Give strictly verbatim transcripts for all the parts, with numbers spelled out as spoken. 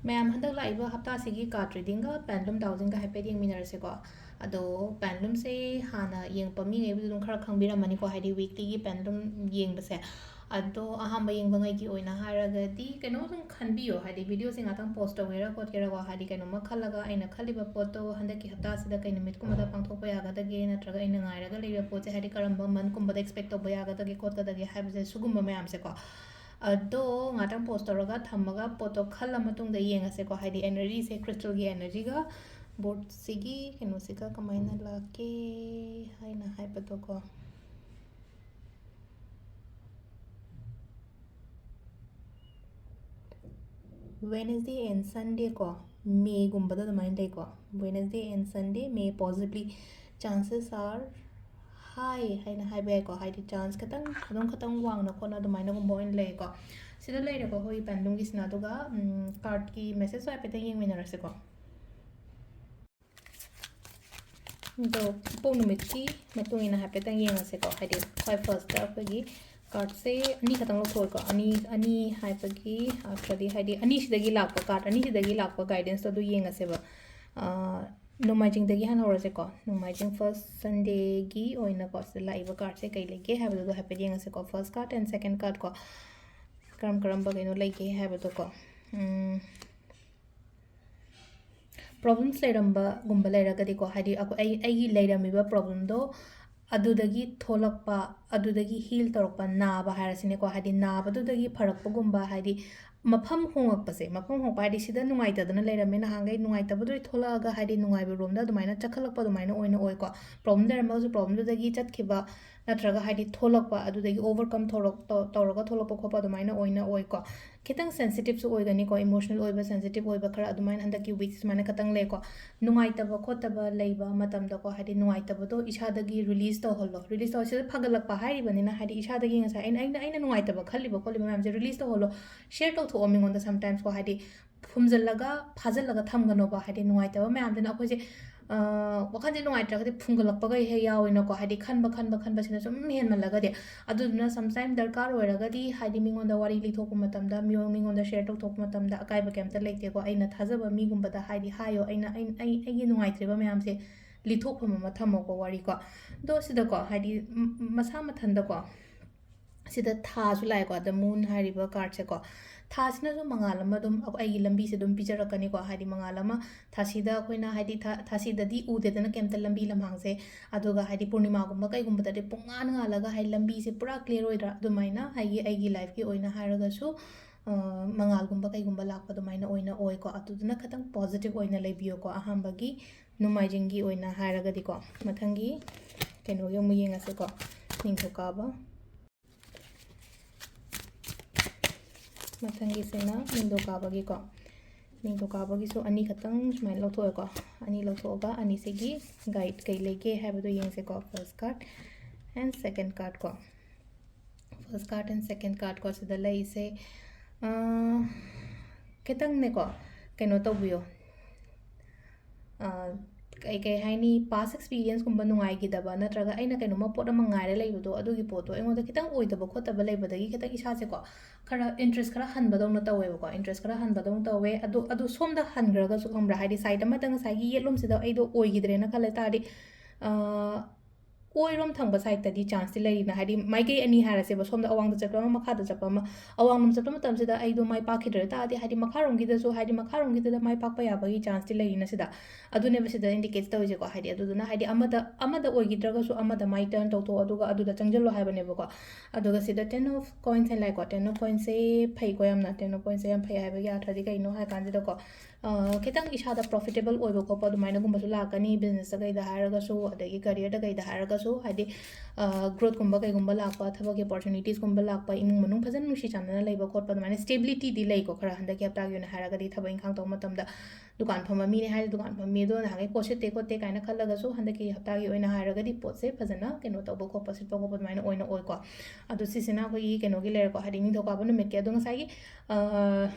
ꯃꯌꯥꯝ, ꯍꯟꯗꯛ ꯂꯥꯛꯏꯕ ꯍꯞꯇꯥꯁꯤꯒꯤ card readingꯒ Pendulum dowsingꯒ ꯍꯥꯏꯐꯦꯠ ꯌꯦꯡꯃꯤꯟꯅꯔꯁꯦꯀꯣ꯫ ꯑꯗꯣ Pendulumꯁꯦ ꯍꯥꯟꯅ ꯌꯦꯡꯉꯛꯄ ꯃꯤꯉꯩꯕꯨꯗꯤ ꯑꯗꯨꯝ ꯈꯔ ꯈꯪꯕꯤꯔꯝꯃꯅꯤꯀꯣ, ꯍꯥꯏꯗꯤ weeklyꯒꯤ Pendulum ꯌꯦꯡꯕꯁꯦ꯫ ꯑꯗꯣ ꯑꯍꯥꯟꯕ ꯌꯦꯡꯕꯉꯩꯒꯤ ꯑꯣꯏꯅ ꯍꯥꯏꯔꯒꯗꯤ ꯀꯩꯅꯣ ꯑꯗꯨꯝ ꯈꯟꯕꯤꯌꯣ, ꯍꯥꯏꯗꯤ videoꯁꯦ ꯉꯥꯛꯇꯪ pause ꯇꯧꯒꯦꯔꯥ ꯈꯣꯠꯀꯦꯔꯥꯀꯣ, ꯍꯥꯏꯗꯤ ꯀꯩꯅꯣꯝꯃ ꯈꯜꯂꯒ ꯑꯩꯅ ꯈꯜꯂꯤꯕ ꯄꯣꯠꯇꯣ ꯍꯟꯗꯛꯀꯤ ꯍꯞꯇꯥꯁꯤꯗ ꯀꯩ ꯅꯨꯃꯤꯠꯀꯨꯝꯕꯗ ꯄꯥꯡꯊꯣꯛꯄ ꯌꯥꯒꯗꯒꯦ, ꯅꯠꯇ꯭ꯔꯒ ꯑꯩꯅ ꯉꯥꯏꯔꯒ ꯂꯩꯕ ꯄꯣꯠꯁꯦ ꯍꯥꯏꯗꯤ ꯀꯔꯝꯕ monthꯀꯨꯝꯕꯗ expect ꯇꯧꯕ ꯌꯥꯒꯗꯒꯦ ꯈꯣꯠꯀꯗꯒꯦ ꯍꯥꯏꯕꯁꯦ, ꯁꯤꯒꯨꯝꯕ ꯃꯌꯥꯝꯁꯦꯀꯣ꯫ ꯑꯗꯣ ꯉꯥꯛꯇꯪ pause ꯇꯧꯔꯒ ꯊꯝꯃꯒ ꯄꯣꯠꯇꯣ ꯈꯜꯂ ꯃꯇꯨꯡꯗ ꯌꯦꯡꯉꯁꯦꯀꯣ, ꯍꯥꯏꯗꯤ energyꯁꯦ, crystalꯒꯤ energyꯒ boardꯁꯤꯒꯤ ꯀꯩꯅꯣꯁꯤꯒ ꯀꯃꯥꯏꯅ ꯂꯥꯛꯀꯦ ꯍꯥꯏꯅ ꯍꯥꯏꯕꯗꯣꯀꯣ꯫ Wednesday and Sunday ꯀꯣ, Mayꯒꯨꯝꯕꯗ ꯑꯗꯨꯃꯥꯏꯅ ꯂꯩꯀꯣ꯫ Wednesday and Sunday, May possibly, chances are high ꯍꯥꯏꯅ ꯍꯥꯏꯕ ꯌꯥꯏꯀꯣ, ꯍꯥꯏꯗꯤ chance ꯈꯤꯇꯪ, ꯑꯗꯨꯝ ꯈꯤꯇꯪ ꯋꯥꯡꯅ ꯈꯣꯠꯅ ꯑꯗꯨꯃꯥꯏꯅꯒꯨꯝꯕ ꯑꯣꯏꯅ ꯂꯩꯀꯣ꯫ ꯁꯤꯗ ꯂꯩꯔꯦꯀꯣ ꯑꯩꯈꯣꯏꯒꯤ Pendulumꯒꯤꯁꯤꯅ꯫ ꯑꯗꯨꯒ ꯎꯝ, cardꯀꯤ messageꯇꯣ ꯍꯥꯏꯐꯦꯠꯇꯪ ꯌꯦꯡꯃꯤꯟꯅꯔꯁꯦꯀꯣ꯫ ꯑꯗꯣ ꯏꯄꯣꯛ ꯅꯨꯃꯤꯠꯀꯤ ꯃꯇꯨꯡ ꯏꯟꯅ ꯍꯥꯏꯐꯦꯠꯇꯪ ꯌꯦꯡꯉꯁꯦꯀꯣ, ꯍꯥꯏꯗꯤ ꯈ꯭ꯋꯥꯏ firstꯇ ꯑꯩꯈꯣꯏꯒꯤ cardꯁꯦ ꯑꯅꯤ ꯈꯛꯇꯪ ꯂꯧꯊꯣꯛꯑꯦꯀꯣ꯫ ꯑꯅꯤ, ꯑꯅꯤ ꯍꯥꯏꯕꯒꯤ ꯑꯔꯊꯗꯤ, ꯍꯥꯏꯗꯤ ꯑꯅꯤꯁꯤꯗꯒꯤ ꯂꯥꯛꯄ, card ꯑꯅꯤꯁꯤꯗꯒꯤ ꯂꯥꯛꯄ guidanceꯇꯣ ꯑꯗꯨ ꯌꯦꯡꯉꯁꯦꯕ꯫ ꯑꯥ, ꯅꯣꯡꯃꯥꯏꯖꯤꯡꯗꯒꯤ ꯍꯥꯟꯅ ꯍꯧꯔꯁꯦꯀꯣ꯫ ꯅꯣꯡꯃꯥꯏꯖꯤꯡ first Sundayꯒꯤ ꯑꯣꯏꯅꯀꯣ, ꯁꯤꯗ ꯂꯥꯛꯏꯕ cardꯁꯦ ꯀꯩ ꯂꯩꯒꯦ ꯍꯥꯏꯕꯗꯨ ꯑꯗꯨ ꯍꯥꯏꯐꯦꯠ ꯌꯦꯡꯉꯁꯦꯀꯣ꯫ First card and second card ꯀꯣ, ꯀꯔꯝ ꯀꯔꯝꯕ ꯀꯩꯅꯣ ꯂꯩꯒꯦ ꯍꯥꯏꯕꯗꯣꯀꯣ꯫ ꯎꯝ, problems ꯂꯩꯔꯝꯕꯒꯨꯝꯕ ꯂꯩꯔꯒꯗꯤꯀꯣ, ꯍꯥꯏꯗꯤ ꯑꯩꯈꯣꯏ, ꯑꯩ, ꯑꯩꯒꯤ ꯂꯩꯔꯝꯃꯤꯕ problemꯗꯣ ꯑꯗꯨꯗꯒꯤ ꯊꯣꯛꯂꯛꯄ, ꯑꯗꯨꯗꯒꯤ heal ꯇꯧꯔꯛꯄ, ꯅꯥꯕ ꯍꯥꯏꯔꯁꯤꯅꯦꯀꯣ, ꯍꯥꯏꯗꯤ ꯅꯥꯕꯗꯨꯗꯒꯤ ꯐꯔꯛꯄꯒꯨꯝꯕ, ꯍꯥꯏꯗꯤ ꯃꯐꯝ ꯍꯣꯡꯉꯛꯄꯁꯦ, ꯃꯐꯝ ꯍꯣꯡꯉꯛꯄ ꯍꯥꯏꯗꯤ ꯁꯤꯗ ꯅꯨꯡꯉꯥꯏꯇꯗꯅ ꯂꯩꯔꯝꯃꯦ, ꯅꯍꯥꯟꯈꯩ ꯅꯨꯡꯉꯥꯏꯇꯕꯗꯨꯗꯤ ꯊꯣꯛꯂꯛꯑꯒ ꯍꯥꯏꯗꯤ ꯅꯨꯡꯉꯥꯏꯕ ꯔꯣꯝꯗ ꯑꯗꯨꯃꯥꯏꯅ ꯆꯠꯈꯠꯂꯛꯄ ꯑꯗꯨꯃꯥꯏꯅ ꯑꯣꯏꯅ ꯑꯣꯏꯀꯣ꯫ Problem ꯂꯩꯔꯝꯃꯒꯁꯨ problemꯗꯨꯗꯒꯤ ꯆꯠꯈꯤꯕ, ꯅꯠꯇ꯭ꯔꯒ ꯍꯥꯏꯗꯤ ꯊꯣꯛꯂꯛꯄ, ꯑꯗꯨꯗꯒꯤ overcome ꯇꯧꯔꯛ-, ꯇꯧ-, ꯇꯧꯔꯒ ꯊꯣꯛꯂꯛꯄ ꯈꯣꯠꯄ ꯑꯗꯨꯃꯥꯏꯅ ꯑꯣꯏꯅ ꯑꯣꯏꯀꯣ꯫ ꯈꯤꯇꯪ sensitiveꯁꯨ ꯑꯣꯏꯒꯅꯤꯀꯣ, emotional ꯑꯣꯏꯕ, sensitive ꯑꯣꯏꯕ ꯈꯔ ꯑꯗꯨꯃꯥꯏꯅ ꯍꯟꯗꯛꯀꯤ week ꯁꯨꯃꯥꯏꯅ ꯈꯤꯇꯪ ꯂꯩꯀꯣ꯫ ꯅꯨꯡꯉꯥꯏꯇꯕ ꯈꯣꯠꯇꯕ ꯂꯩꯕ ꯃꯇꯝꯗꯀꯣ, ꯍꯥꯏꯗꯤ ꯅꯨꯡꯉꯥꯏꯇꯕꯗꯣ ꯏꯁꯥꯗꯒꯤ release ꯇꯧꯍꯜꯂꯣ꯫ Release ꯇꯧ-, ꯁꯤꯗ ꯐꯒꯠꯂꯛꯄ ꯍꯥꯏꯔꯤꯕꯅꯤꯅ, ꯍꯥꯏꯗꯤ ꯏꯁꯥꯗꯒꯤ ꯉꯁꯥꯏ ꯑꯩꯅ, ꯑꯩꯅ, ꯑꯩꯅ ꯅꯨꯡꯉꯥꯏꯇꯕ ꯈꯜꯂꯤꯕ ꯈꯣꯠꯂꯤꯕ ꯃꯌꯥꯝꯁꯦ release ꯇꯧꯍꯜꯂꯣ, share ꯇꯧꯊꯣꯛꯑꯣ ꯃꯤꯉꯣꯟꯗ sometimesꯀꯣ, ꯍꯥꯏꯗꯤ ꯐꯨꯝꯖꯤꯜꯂꯒ ꯐꯥꯖꯤꯜꯂꯒ ꯊꯝꯒꯅꯣꯕ꯫ ꯍꯥꯏꯗꯤ ꯅꯨꯡꯉꯥꯏꯇꯕ ꯃꯌꯥꯝꯗꯨꯅ ꯑꯩꯈꯣꯏꯁꯦ ꯋꯥꯈꯜꯁꯦ ꯅꯨꯡꯉꯥꯏꯇ꯭ꯔꯒꯗꯤ ꯐꯨꯡꯒꯠꯂꯛꯄꯒ ꯍꯦꯛ ꯌꯥꯎꯋꯦꯅꯀꯣ, ꯍꯥꯏꯗꯤ ꯈꯟꯕ ꯈꯟꯕ ꯈꯟꯕꯁꯤꯅ ꯁꯨꯝ ꯍꯦꯟꯃꯜꯂꯒꯗꯤ꯫ ꯑꯗꯨꯗꯨꯅ sometime ꯗꯔꯀꯥꯔ ꯑꯣꯏꯔꯒꯗꯤ, ꯍꯥꯏꯗꯤ ꯃꯤꯉꯣꯟꯗ ꯋꯥꯔꯤ ꯂꯤꯊꯣꯛꯄ ꯃꯇꯝꯗ, ꯃꯤꯑꯣ- ꯃꯤꯉꯣꯟꯗ share ꯇꯧꯊꯣꯛꯄ ꯃꯇꯝꯗ ꯑꯀꯥꯏꯕ ꯀꯩꯝꯇ ꯂꯩꯇꯦꯀꯣ꯫ ꯑꯩꯅ ꯊꯥꯖꯕ ꯃꯤꯒꯨꯝꯕꯗ ꯍꯥꯏꯗꯤ ꯍꯥꯏꯌꯣ, ꯑꯩꯅ ꯑꯩ- ꯑꯩ- ꯑꯩꯒꯤ ꯅꯨꯡꯉꯥꯏꯇ꯭ꯔꯤꯕ ꯃꯌꯥꯝꯁꯦ ꯂꯤꯊꯣꯛꯐꯝ ꯑꯃ ꯊꯝꯃꯣꯀꯣ, ꯋꯥꯔꯤꯀꯣ꯫ ꯑꯗꯣ ꯁꯤꯗꯀꯣ, ꯍꯥꯏꯗꯤ ꯃ- ꯃꯁꯥ ꯃꯊꯟꯗꯀꯣ, ꯁꯤꯗ ꯊꯥꯁꯨ ꯂꯥꯛꯑꯦꯀꯣ, the moon ꯍꯥꯏꯔꯤꯕ card ꯁꯦꯀꯣ꯫ ꯊꯥꯁꯤꯅꯁꯨ ꯃꯉꯥꯜ ꯑꯃ ꯑꯗꯨꯝ ꯑꯩꯈꯣꯏ- ꯑꯩꯒꯤ ꯂꯝꯕꯤꯁꯦ ꯑꯗꯨꯝ ꯄꯤꯖꯔꯛꯀꯅꯤꯀꯣ꯫ ꯍꯥꯏꯗꯤ ꯃꯉꯥꯜ ꯑꯃ, ꯊꯥꯁꯤꯗ ꯑꯩꯈꯣꯏꯅ ꯍꯥꯏꯗꯤ ꯊꯥ- ꯊꯥꯁꯤꯗꯗꯤ ꯎꯗꯦꯗꯅ ꯀꯩꯝꯇ ꯂꯝꯕꯤ ꯂꯝꯍꯥꯡꯁꯦ꯫ ꯑꯗꯨꯒ ꯍꯥꯏꯗꯤ ꯄꯨꯔꯅꯤꯃꯥꯒꯨꯝꯕ ꯀꯩꯒꯨꯝꯕꯗꯗꯤ ꯄꯨꯡꯉꯥꯟ ꯉꯥꯜꯂꯒ ꯍꯥꯏꯗꯤ ꯂꯝꯕꯤꯁꯦ ꯄꯨꯔꯥ clear ꯑꯣꯏꯗ꯭ꯔꯥ? ꯑꯗꯨꯃꯥꯏꯅ ꯍꯥꯏꯗꯤ ꯑꯩꯒꯤ life ꯀꯤ ꯑꯣꯏꯅ ꯍꯥꯏꯔꯒꯁꯨ, ꯑ, ꯃꯉꯥꯜꯒꯨꯝꯕ ꯀꯩꯒꯨꯝꯕ ꯂꯥꯛꯄ ꯑꯗꯨꯃꯥꯏꯅ ꯑꯣꯏꯅ ꯑꯣꯏꯀꯣ꯫ ꯑꯗꯨꯗꯨꯅ ꯈꯤꯇꯪ positive ꯑꯣꯏꯅ ꯂꯩꯕꯤꯌꯨꯀꯣ ꯑꯍꯥꯟꯕꯒꯤ ꯅꯣꯡꯃꯥꯏꯖꯤꯡꯒꯤ ꯑꯣꯏꯅ ꯍꯥꯏꯔꯒꯗꯤꯀꯣ꯫ ꯃꯊꯪꯒꯤ ꯀꯩꯅꯣꯒꯤ ꯑꯃꯨꯛ ꯌꯦꯡꯉꯁꯤꯀꯣ, ꯅꯤꯡꯊꯧꯀꯥꯕ꯫ ꯃꯊꯪꯒꯤꯁꯤꯅ ꯅꯤꯡꯊꯧꯀꯥꯕꯒꯤꯀꯣ꯫ ꯅꯤꯡꯊꯧꯀꯥꯕꯒꯤꯁꯨ ꯑꯅꯤꯈꯛꯇꯪ ꯁꯨꯃꯥꯏꯅ ꯂꯧꯊꯣꯛꯑꯦꯀꯣ꯫ ꯑꯅꯤ ꯂꯧꯊꯣꯛꯑꯒ ꯑꯅꯤꯁꯤꯒꯤ guide ꯀꯩ ꯂꯩꯒꯦ ꯍꯥꯏꯕꯗꯣ ꯌꯦꯡꯁꯦꯀꯣ꯫ First card and second card ꯀꯣ꯫ First card and second card ꯀꯣ ꯁꯤꯗ ꯂꯩꯔꯤꯁꯦ꯫ ꯑꯥ, ꯈꯤꯇꯪꯅꯦꯀꯣ, ꯀꯩꯅꯣ ꯇꯧꯕꯤꯌꯣ꯫ ꯑꯥ, ꯀꯩ- ꯀꯩ ꯍꯥꯏꯅꯤ, past experience ꯀꯨꯝꯕ ꯅꯨꯡꯉꯥꯏꯈꯤꯗꯕ ꯅꯠꯇ꯭ꯔꯒ ꯑꯩꯅ ꯀꯩꯅꯣꯝꯃ ꯄꯣꯠ ꯑꯃ ꯉꯥꯏꯔ ꯂꯩꯕꯗꯣ, ꯑꯗꯨꯒꯤ ꯄꯣꯠꯇꯣ ꯑꯩꯉꯣꯟꯗ ꯈꯤꯇꯪ ꯑꯣꯏꯗꯕ ꯈꯣꯠꯇꯕ ꯂꯩꯕꯗꯒꯤ ꯈꯤꯇꯪ ꯏꯁꯥꯁꯦꯀꯣ ꯈꯔ interest ꯈꯔ ꯍꯟꯕꯗꯧꯅ ꯇꯧꯋꯦꯕꯀꯣ꯫ Interest ꯈꯔ ꯍꯟꯕꯗꯧꯅ ꯇꯧꯋꯦ꯫ ꯑꯗꯣ ꯑꯗꯨ ꯁꯣꯝꯗ ꯍꯟꯈ꯭ꯔꯒꯁꯨ, ꯈꯪꯕ꯭ꯔꯥ, ꯍꯥꯏꯗꯤ side ꯑꯃꯗ ꯉꯁꯥꯏꯒꯤ ꯌꯦꯠꯂꯣꯝꯁꯤꯗ ꯑꯩꯗꯣ ꯑꯣꯏꯈꯤꯗ꯭ꯔꯦꯅ ꯈꯜꯂ ꯇꯥꯔꯗꯤ, ꯑꯥ, ꯑꯣꯏꯔꯣꯝ ꯊꯪꯕ side ꯇꯗꯤ chance ꯇꯤ ꯂꯩꯔꯤꯅ, ꯍꯥꯏꯗꯤ ꯃꯥꯏꯀꯩ ꯑꯅꯤ ꯍꯥꯏꯔꯁꯦꯕ, ꯁꯣꯝꯗ ꯑꯋꯥꯡꯗ ꯆꯠꯄ ꯑꯃ, ꯃꯈꯥꯗ ꯆꯠꯄ ꯑꯃ꯫ ꯑꯋꯥꯡꯂꯣꯝ ꯆꯠꯄ ꯃꯇꯝꯁꯤꯗ ꯑꯩꯗꯣ ꯃꯥꯏ ꯄꯥꯛꯈꯤꯗ꯭ꯔ ꯇꯥꯔꯗꯤ, ꯍꯥꯏꯗꯤ ꯃꯈꯥꯔꯣꯝꯒꯤꯗꯁꯨ, ꯍꯥꯏꯗꯤ ꯃꯈꯥꯔꯣꯝꯒꯤꯗꯨꯗ ꯃꯥꯏ ꯄꯥꯛꯄ ꯌꯥꯕꯒꯤ chance ꯇꯤ ꯂꯩꯔꯤꯅ ꯁꯤꯗ꯫ ꯑꯗꯨꯅꯦꯕ ꯁꯤꯗ indicate ꯇꯧꯔꯤꯁꯦꯀꯣ꯫ ꯍꯥꯏꯗꯤ ꯑꯗꯨꯗꯨꯅ ꯍꯥꯏꯗꯤ ꯑꯃꯗ, ꯑꯃꯗ ꯑꯣꯏꯈꯤꯗ꯭ꯔꯒꯁꯨ ꯑꯃꯗ ꯃꯥꯏ turn ꯇꯧꯊꯣꯛꯑꯣ, ꯑꯗꯨꯒ ꯑꯗꯨꯗ ꯆꯪꯁꯤꯜꯂꯣ ꯍꯥꯏꯕꯅꯦꯕꯀꯣ꯫ ꯑꯗꯨꯒ ꯁꯤꯗ Ten of Coins ꯍꯥꯏꯅ ꯂꯥꯛꯑꯦꯀꯣ꯫ Ten of Coins ꯁꯦ ꯐꯩꯀꯣ ꯌꯥꯝꯅ꯫ Ten of Coins ꯁꯦ ꯌꯥꯝ ꯐꯩ ꯍꯥꯏꯕꯒꯤ ꯑꯥꯔꯊꯗꯤ ꯀꯩꯅꯣ ꯍꯥꯏ ꯀꯥꯟꯁꯤꯗꯀꯣ, ꯑ, ꯈꯤꯇꯪ ꯏꯁꯥꯗ profitable ꯑꯣꯏꯕ ꯈꯣꯠꯄ ꯑꯗꯨꯃꯥꯏꯅꯒꯨꯝꯕꯁꯨ ꯂꯥꯛꯀꯅꯤ, business ꯇ ꯀꯩꯗ ꯍꯥꯏꯔꯒꯁꯨ, ꯑꯗꯒꯤ career ꯗ ꯀꯩꯗ ꯍꯥꯏꯔꯒꯁꯨ, ꯍꯥꯏꯗꯤ, ꯑ, growth ꯀꯨꯝꯕ ꯀꯩꯒꯨꯝꯕ ꯂꯥꯛꯄ, ꯊꯕꯛꯀꯤ opportunities ꯀꯨꯝꯕ ꯂꯥꯛꯄ, ꯏꯃꯨꯡ ꯃꯅꯨꯡ ꯐꯖꯅ ꯅꯨꯡꯁꯤ ꯆꯥꯟꯅꯅ ꯂꯩꯕ ꯈꯣꯠꯄ, ꯑꯗꯨꯃꯥꯏꯅ stability ꯗꯤ ꯂꯩꯀꯣ ꯈꯔ, ꯍꯟꯗꯛꯀꯤ ꯍꯞꯇꯥꯒꯤ ꯑꯣꯏꯅ ꯍꯥꯏꯔꯒꯗꯤ ꯊꯕꯛ ꯏꯪꯈꯥꯡ ꯇꯧꯕ ꯃꯇꯝꯗ꯫ ꯗꯨꯀꯥꯟ ꯐꯝꯕ ꯃꯤꯅꯦ ꯍꯥꯏꯔꯗꯤ ꯗꯨꯀꯥꯟ ꯐꯝꯕ ꯃꯤꯗꯣ ꯅꯍꯥꯟꯈꯩ ꯄꯣꯠ ꯁꯤꯠꯇꯦ ꯈꯣꯠꯇꯦ ꯀꯥꯏꯅ ꯈꯜꯂꯒꯁꯨ, ꯍꯟꯗꯛꯀꯤ ꯍꯞꯇꯥꯒꯤ ꯑꯣꯏꯅ ꯍꯥꯏꯔꯒꯗꯤ ꯄꯣꯠꯁꯦ ꯐꯖꯅ ꯀꯩꯅꯣ ꯇꯧꯕ ꯈꯣꯠꯄ, ꯁꯤꯠꯄ ꯈꯣꯠꯄ ꯑꯗꯨꯃꯥꯏꯅ ꯑꯣꯏꯅ ꯑꯣꯏꯀꯣ꯫ ꯑꯗꯣ ꯁꯤꯁꯤꯅ ꯑꯩꯈꯣꯏꯒꯤ ꯀꯩꯅꯣꯒꯤ ꯂꯩꯔꯦꯀꯣ, ꯍꯥꯏꯗꯤ ꯅꯤꯡꯊꯧꯀꯥꯕ ꯅꯨꯃꯤꯠꯀꯤ꯫ ꯑꯗꯣ ꯉꯁꯥꯏꯒꯤ, ꯑ,